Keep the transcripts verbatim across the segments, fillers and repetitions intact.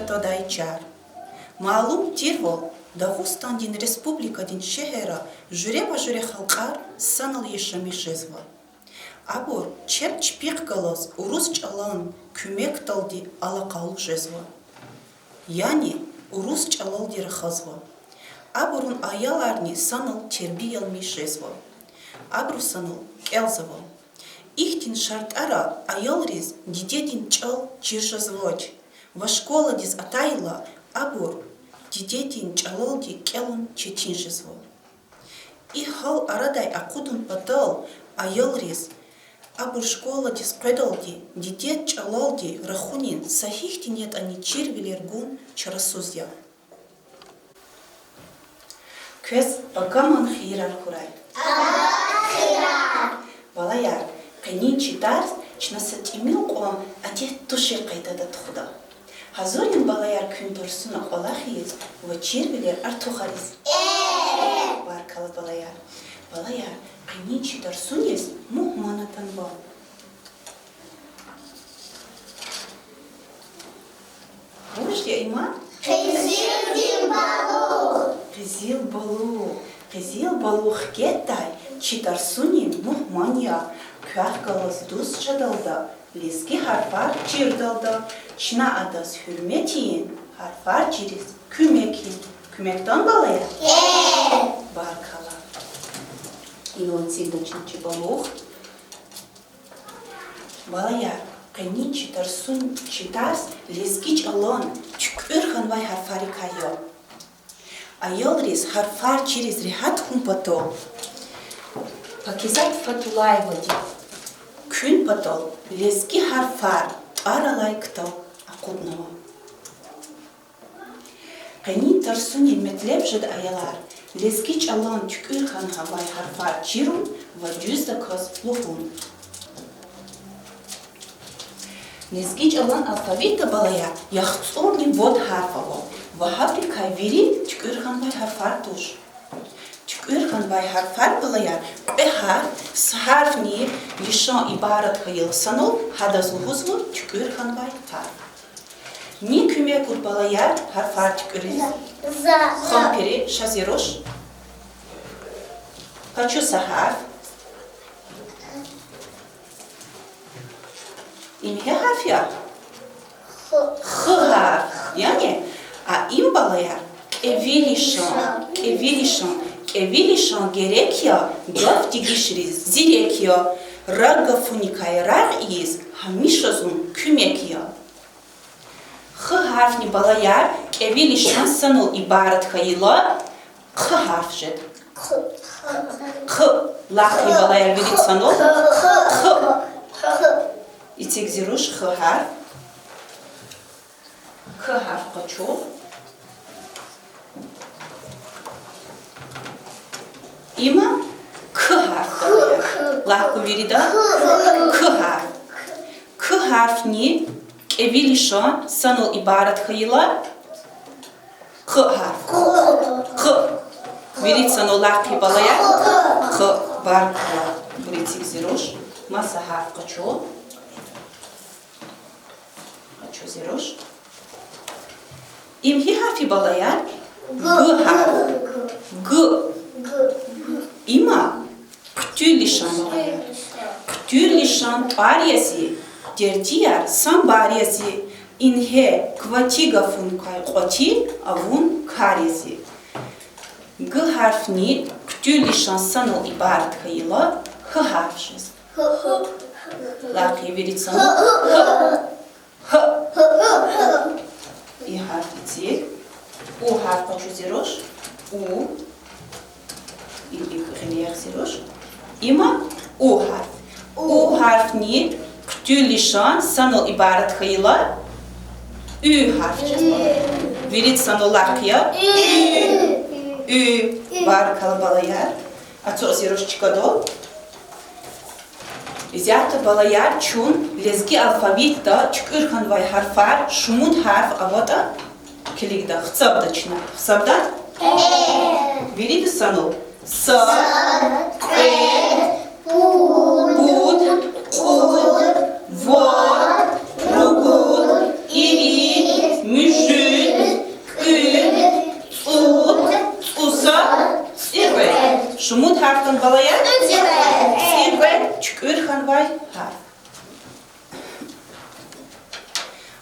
твадай чар. Малум тирвал, Дагъустандин республикадин шегьерра жуьреба-жуьре халкьар санал яшамиш жезва. Абур чеб чпихъ галаз урус чӀалан куьмекдалди алакъалу жезва. Яни урус чӀалалди рахазва. Абурун аяларни санал тербияламиш жезва. Абуру санал кӀелзава. Ихьтин шартӀара аялриз дидедин чӀал чир жезвач ва школадиз атайла абур дидедин чӀалалди кӀелун четин жезва. И гьал арадай акъудун патал аялриз абур школадиз къведалди дидед чӀалалди рахунин са гьихьтин ятӀани чирвилер гун чарасуз я. Квез пакаман хийирар хьурай. Балаяр, къенин чи тарс чна са тӀимил кьван адет тушир къайдада тухуда. Гьазур я, балаяр, куьн тарсуна кӀвалах ийиз ва чирвилер артухариз? Баркалла, балаяр. Балаяр, къенин чи тарсуниз мугьман атанва. Вуж я им? Къизилдин балугъ. Къизил балугъ. Къизил балугъ хкетдай чи тарсунин мугьман я. Квехъ галаз дуст жедалда, лезги гьарфар чирдалда, чна адаз гьуьрмет ийин, гьарфар чириз куьмек ийин. Куьмек тан, балаяр? Баркалла. Инал эцигда чна чи балугъ. Балаяр, къенин чи тарсун, чи тарс лезги чӀалан туькӀуьр хьанвай гьарфарикай я. Аялриз гьарфар чириз регьят хьун патал Пакизат Фатуллаевади куьн патал Лезги гьарфар тӀвар алай ктаб акъуднава. Къенин тарсунин метлеб жеда, аялар, лезги чӀалан туькӀуьр хьанвай гьарфар чирун ва дуьздаказ лугьун. Лезги чӀалан алфавитда, балаяр, яхцӀурни вад гьарф ава ва гьабурукай вири туькӀуьр хьанвай гьарфар туш. ТуькӀуьр хьанвай гьарфар, балаяр, кьве гьарф, са гьарфни лишан ибарат хьайила санал, гьадаз лугьузва туькӀуьр хьанвай гьарф. Ни куьмек гуда, балаяр, гьарфар туькӀуьриз? Ханпири, ша зи руш. Къачу са гьарф. Им гьи гьарф я? Х гьарф. Яни, а им, балаяр, кӀеви лишан, кӀеви лишан, кӀеви лишан герек я, гаф дегишиз зирек я, рак гафуникай рагъ ийиз гьамиша зун куьмек я. Х гьарфни, балаяр, кӀеви лишан санал ибарат хьайила, хъ гьарф жеда. Хъ. Лакъи, балаяр, вири санал. Хъ. Эциг зи руш х гьарф. К гьарф къачу. Има к гьарф, балаяр. Лакъи вирида. К гьарф. К гьарфни кӀеви лишан санал ибарат хьайила, хъ гьарф. Хъ. Вири санал лакъи, балаяр. Хъ. Баркалла. Вири эциг зи руш. Маса гьарф къачу. Къачу зи руш. Им гьи гьарф я, балаяр? Г гьарф. Г. Има хъуьтуьл лишан, балаяр. Хъуьтуьл лишан тӀвар я зи, дердияр самбар я зи, ингье квати гафуникай кьвати авун кар я зи. Г гьарфни хъуьтуьл лишан санал ибарат хьайила, гь гьарф жез. Лакъи вири санал. Гь. И гьарф эциг. У гьарф къачу зи руш. У. И, и гъиле ягъ зи руш. Има у гьарф. У гьарфни хъуьтуьл лишан санал ибарат хьайила, уь гьарф жез. Вири санал лакъи я. Уь. Баркалла, балаяр. Ацукь зи руш чкадал. Исятда, балаяр, чун лезги алфавитда туькӀуьр хьанвай гьарфар шумуд гьарф аватӀа килигда, гьисабда чна. Гьисабда? Вирида санал. Са, кьвед, пуд, кьуд, вад, ругуд, ирид, муьжуьд.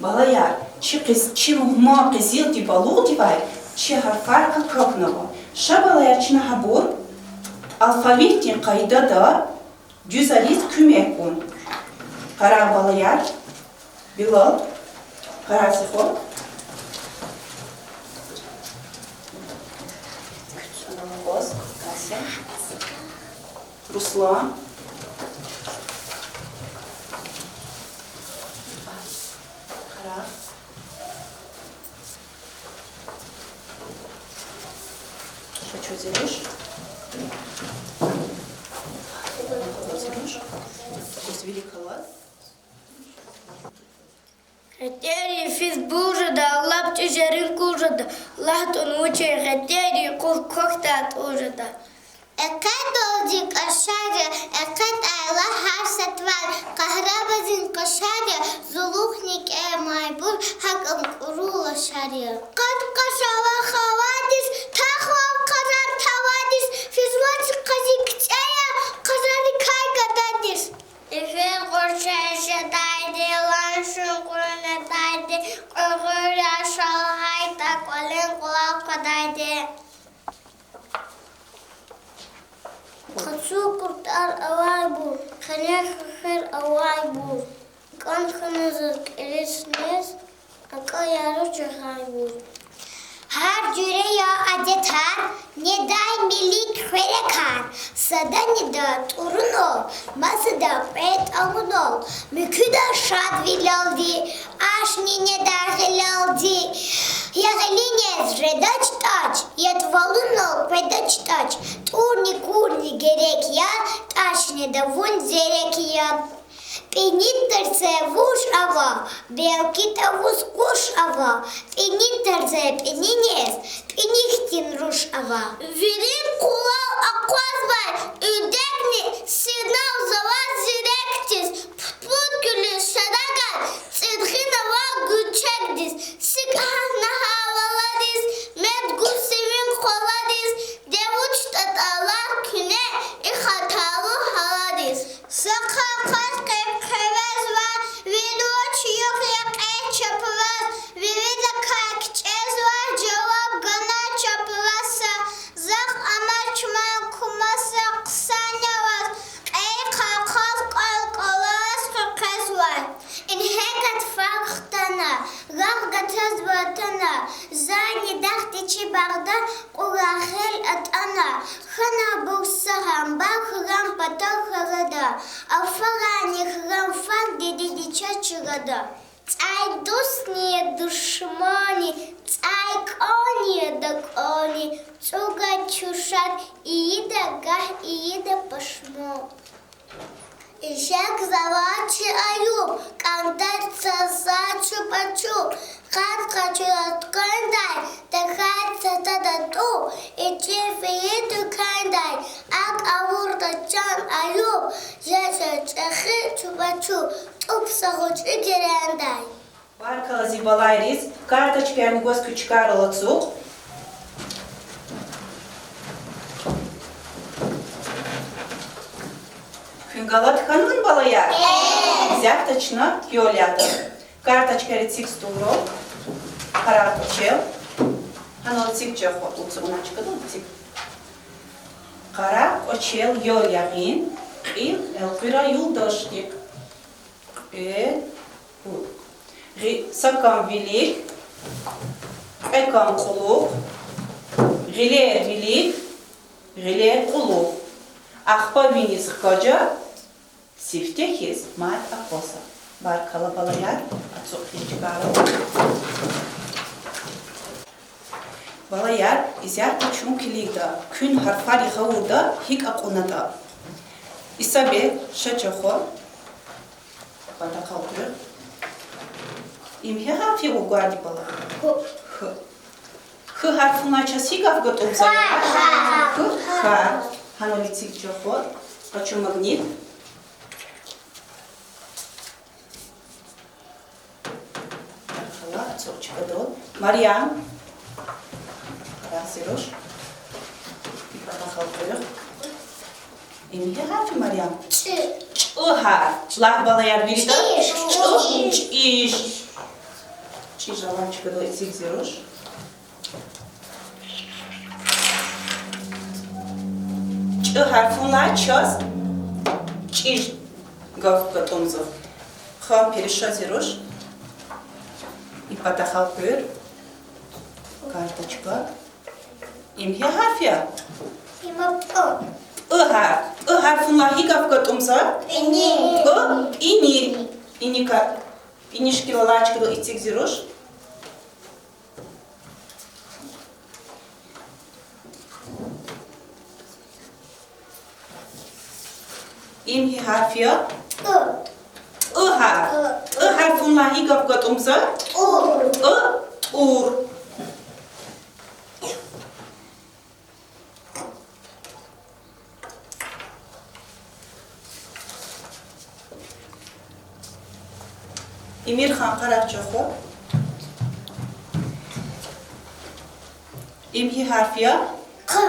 Балаяр, чи къиз-, чи мугьман къизилди балугъдивай чи гьарфар квахьнава. Ша, балаяр, чна гьабур алфавитдин къайдада дуьзариз куьмек гун. Къарагъ, балаяр. Билал. Къарагъ, Сихо. Руслан. Къарагъ. Ша чуьзериш. Гузвили калаз. Гъетерин физ бул жеда, лап чӀижерин кул жеда, лагь тӀун вучин гъетерин кул квахьдай тӀул жеда. ЭкъечӀайла кӀашар я, экъечӀайла гьар са твар, къагьрабазин кьашар я, зулухъни кӀевмайбур, гьакӀ ам кьуру лашар я. Къад-къаш ава хавадиз, тахвал къазар тавадиз, физвач къази кичӀе я, къазарикай гададиз. Ифин къуршей жедайди, ланшун кьуьл недайди, кьуьгъуьр яшал гьайтӀа, кӀвалин кьулал къведайди. Къацу куртӀар авайбур, хъенер хуьхуьр авайбур, кӀан хьана заз кӀирисниз, акӀа яру жагъайбур. Гьар жуьре я адетар, недай милик хверекар, сада неда тӀурунал, масада кьве тӀалунал, муькуьда шадвилелди, ашни неда гъилелди. Я гъилиниз жедач тӀач, я тӀвалунал къведач тӀач, тӀурни курни герек я, тӀач неда вун зерек я. ПӀинид тарци вуж ава, белки тавуз къуш ава, пӀинид тарци пӀининиз, пӀинихъ тин руш ава. Вири къулал акъвазвай уьдекни сигнал завай зирекдиз, пуд-пуд куьлуь шарагай цӀиргъинава гуьрчегдиз, сикӀ гьатна гьаваладиз, мед гуз сивин къваладиз, де вучтӀа тӀалар куьне и хаталу гьаладиз. Са къакъаз къекъвезва, вири вуч югъ я кьве чапваз, виридакай кичӀезва, жаваб гана чапваз са, захъ амач ман кумаса хъсан я ваз, кьве къакъаз кӀвал-кӀвалаз къекъвезва. Ингье гатфар хтана, гагь гатаз ватана, зани дахди чи багъда кьула хел атӀана, хьана бур са гъамбар хьран патав хьарада, афарани хьран фар дидеди чаз чрада. ЦӀай дустни душманни, цӀай кӀанни дакӀанни, цӀугай чушар ийида, гагь ийида пашман. Ишекзава чи аюб, кӀантӀар цаза чупа-чуп, къад къачура туькӀуьрдай, тахьайтӀа са тада тӀуб, ичӀи фейи туькӀуьрдай, акӀ авуртӀа чан аюб, жезвач чӀехи чупа-чуп, тӀуб са гъвечӀи герендай. Баркалла зи балайриз, карточкаяр гваз куь чкайрал ацукь. Куьн галат хьанвани, балаяр? Исятда чна йол яда. Карточкаяр эциг стулрал. Къарагъ кӀвачел. Гьанал эциг, чахъ уцугъна чкадал эциг. Къарагъ кӀвачел, йол ягъин, кьил элкъуьра юлдашдихъ. Кьве, пуд. Гъи-, са кам вилик, кьве кам кьулухъ, гъилер вилик, гъилер кьулухъ. Ахпа виниз хкажа, сифте хьиз мад акъваза. Баркалла, балаяр, ацукь куь чкайрал. Балаяр, исятда чун килигда, куьн гьарфари гъавурда гьикӀ акьунатӀа. Исабек, ша чахъ. Патахъал къуьгъ. Им гьи гьарф я, вугвади, балаяр? Гьу. Гьу. Гьи гьарфунай чаз гьи гаф гатӀунзава? Гьа. Гьу, гьа. Гьанал эциг чахъ. Къачу магнит. Баркалла, ацукь чкадал. Марьям. Къарагъ зи руш. Патахъал къуьгъ. Им гьи гьарф я, Марьям? ЧӀ. ЧӀ гьарф. Лагь, балаяр, вирида. ЧӀиж. ЧӀ. ЧӀиж. ЧӀиж алай чкадал эцигиз руш. ЧӀ гьарфунлай чаз чӀиж гаф гатӀумзава. Хам перешази руш. И патахъай къуьр. Карточка. Им гьи гьарф я? Има пӀ. ПӀ гьарф. ПӀ гьарфунлай гьи гаф гатӀумзава? ПӀини. ПӀ, пӀини. ПӀини ка-, пӀини шикил алай чкадал эцигиз руш. Им гьи гьарф я? ТӀ. ТӀ гьарф. ТӀ гьарфунлай гьи гаф гатӀумзава? ТӀур. ТӀ, тӀур. Эмирхан, къарагъ чахъ. Им гьи гьарф я? Хъ.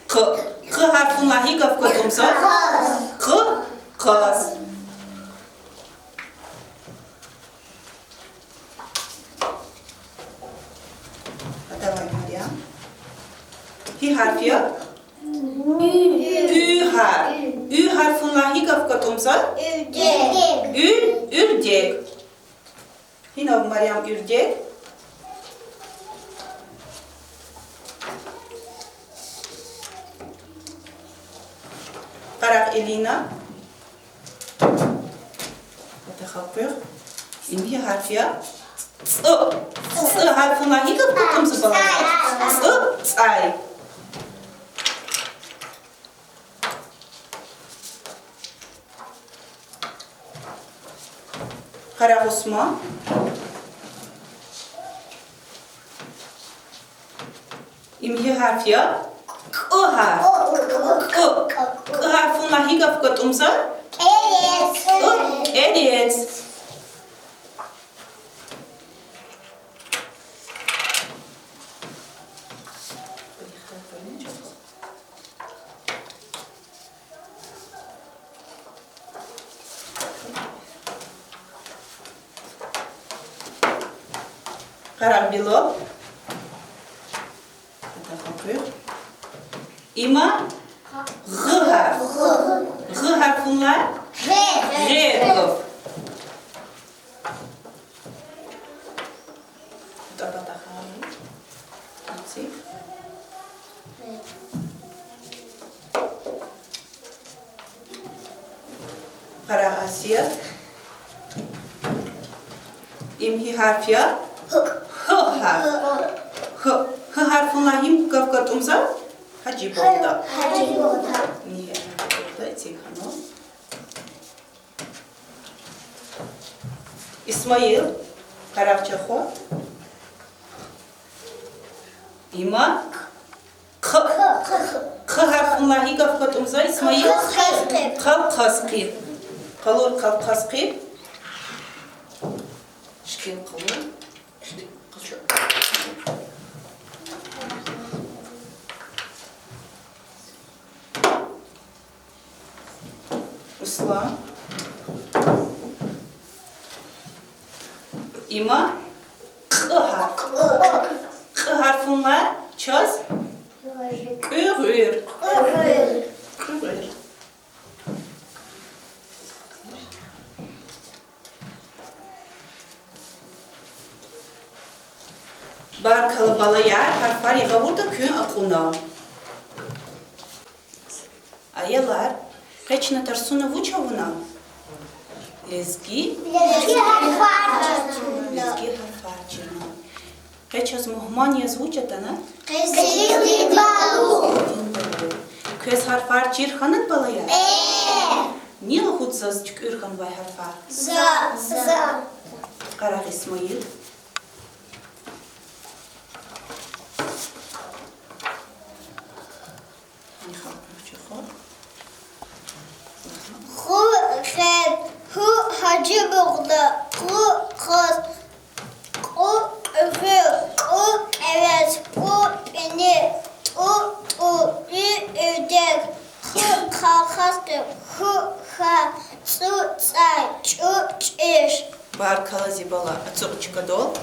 Хъ. Хъ гьарфунлай гьи гаф гатӀумзава? Хъ. Хъаз. Давай, Марьям. Гьи гьарф я? Уь гьарф. Уь гьарфунлай гьи гаф гатӀумзава? Уьрдег. Уьр, уьрдег. Гьинав, Марьям, уьрдег? Къарагъ, Элина. Им гьи гьарф я? ЦӀ. ЦӀ гьарфунлай гьи гаф гатӀумзава, балаяр? ЦӀ, цӀай. Къарагъ, Усман. Им гьи гьарф я? КӀ гьарф. КӀ. КӀ гьарфунлай гьи гаф гатӀумзава? КӀерец. КӀ, кӀерец. Къарагъ, Билал. Има гъ гьарф. Гъ гьарфунлай гъер гаф. Къарагъ, Асия. Им гьи гьарф я? Гь гьарф. Гь, гь гьарфунлай гьим гаф гатӀумзава? Гьажиболда. Гьажиболда. Ни гьажиболда, эциг хьанва. Исмаил, къарагъ чахъ. Има хъ. Хъ гьарфунлай гьи гаф гатӀумзава, Исмаил? Хъалхъас хъи. Къалур хъалхъас хъи. Шикил къалур. Руслан. Има кь гьарф. Кь гьарфунлай чаз кьуьгъуьр. Кьуьгъуьр. Баркалла, балаяр, гьарфар ягъавурда куьн акьуна. Аялар, къе чна тарсуна вуч авуна? Лезги? Лезги гьарфар чирна. Лезги гьарфар чирна. Къе чаз мугьман яз вуч атана? Къизилди балу. Квез гьарфар чир хьанани, балаяр? Э! Ни лугьуда заз туькӀуьр хьанвай гьарфар? За, за. Къарагъ, Исмаил. Ху, хер, гьу, гьажибугъда, къу, хъаз, кьу, кьуьгъуьр, кьу, кьевез, пу, пӀини, тӀу, тӀур, уь, уьрдег, хъу, хъалхъас хъи, ху, хар, цӀу, цӀай, чӀу, чӀиж. Баркалла, зи бала, ацукь чкадал.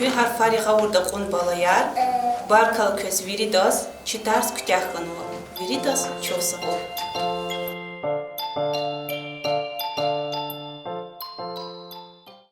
Куь гьарфари гъавурда кьун, балаяр. Баркалла квез виридаз, чи тарс куьтягь хьанва. Виридаз чухсагъул.